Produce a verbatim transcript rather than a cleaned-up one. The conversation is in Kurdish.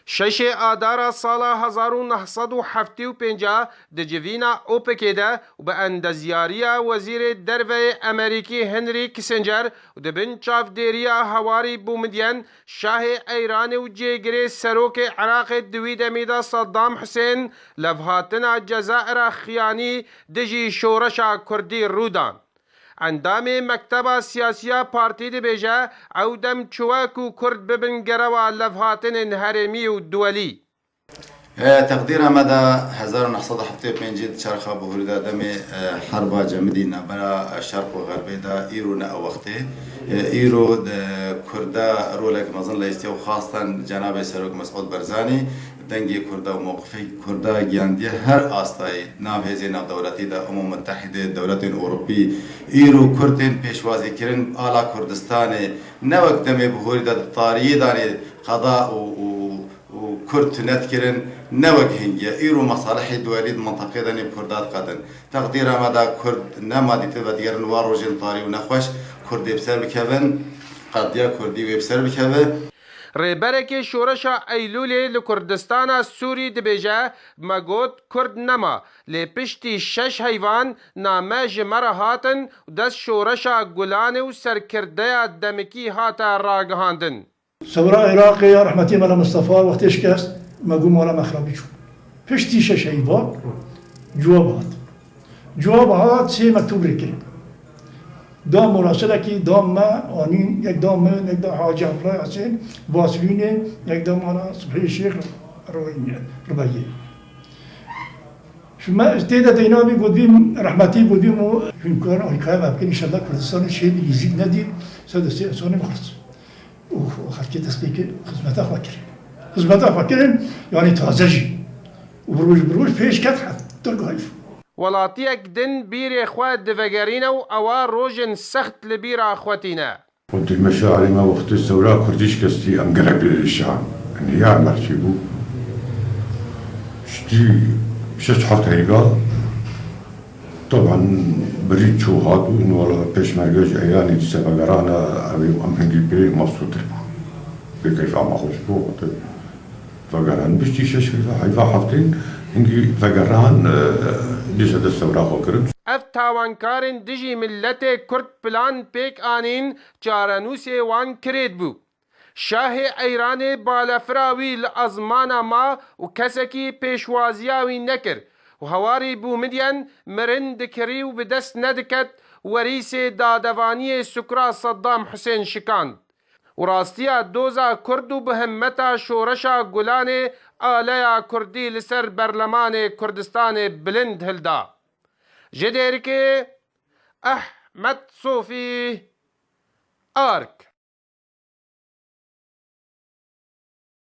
Şeşê Adara sala hezar û neh sed û heftê û pênc de di civîna OPECê de û bi endezyariya Wezîrê Derve yê Emerîkî Henry Kissinger û di bin çavdêriya Hewarî Boumediene, şahê Eyranê û cêgirê serokê Iraqê di wî demî de Saddam Husên, levhatina Cezaira Xiyanî dijî şoreşa Kurdî rû dan. Endamê Mekteba Siyasî ya Partî dibêje, ew dem çûye ku Kurd bibin gerewa levhatinên herêmî û duwelî. E, teqdîra me de hezar û neh sed û heftê û pêncî di çerxa bihurî de demê, e, herba cemidî navbera, e, şerq û xerbê de, îro ne ew wextê. E, îro de Kurda rolek mezin leystiye û xastan cenabê Serok Mesûd Barzanî dengê Kurda û mewqifê Kurda giyandiye her astayî, nav hêzê navdewletî de, Umem Mutehîdê, dewletên Ewropî. Îro Kurd tên pêşwazîkirin ala Kurdistanê, ne wek demê bihurî de di tariyê danê qeda û, û, û Kurd tune dikirin, ne wek hingî ye. Îro mesalihê duwelî di minteqê de nêv Kurda diqedin. Teqdîra me de Kurd nema dîtin vedigerin wa rojên tarî û nexweş, Kurdê bi ser bikevin, qediya Kurdî wê bi ser bikeve. Rêberekê Şoreşa Eylûlê li Kurdistana Sûrî dibêje, me got Kurd nema, lê piştî şeş heyvan name ji me re hatin û dest Şoreşa Gulanê û serkirdeya demikî hate ragihandin. Sewra Iraqê ya rehmetî Mela Mistefa wextê şikest, me got mala me xirabî çû. Piştî şeş heyva cewab hat. Cewab hat, sê mektûb rê kirin. Da murasilekî, da me, anîn, yek da min, yek da Hacî Abdullah Hesên, Vaslînê, yek da mala Subhê Şêx Ribeyê. Ji me tê de deyna bî, gotbî, rehmetî gotbî, û hûn karin alîkariya me bikin, înşellah Kurdistanê şêrî nêzîk nedî, ser destê însanê bixirs. Û xelkê dest pê kir, xizmeta xwe kir. Xizmeta xwe kirin, yanî taze jî. Û bi roj bi roj pêş ket heta gayîf. Welatiyek din bîrê xwe divegerîne û ewa rojên sext li bîra xwe tîne. Wextê me şeharê me wextê sewra Kurdî şikestî, em gelek li êşan. Em hiyar merçî bû. Ştî şeş heft heyva, teban birî çû hat û wala pêşmerge ji Eyranê dîse vegerane, ew ê em hingî pê mebsûtir bû. Pê keyfa me xweş bû, wextê vegeran. Piştî şeş heyva, heyva heftên hingî vegeran, e, dîse dest sewra xwe kirin. Ev tawankarên dijî miletê Kurd plan pêk anîn, çarenûsê wan kirêt bû. Şahê Eyranê balefira wî li ezmana ma û kesekî pêşwaziya wî nekir û Hewarî Boumediene mirin dikirî û bi dest nediket, werîsê dadevaniyê sukra Saddam Husên şikand. Û rastiya doza Kurd û bi himmeta Şoreşa Gulanê aleya Kurdî li ser Berlemanê Kurdistanê bilind hilda. Ji Dêrikê, Ehmed Sofî, Ark.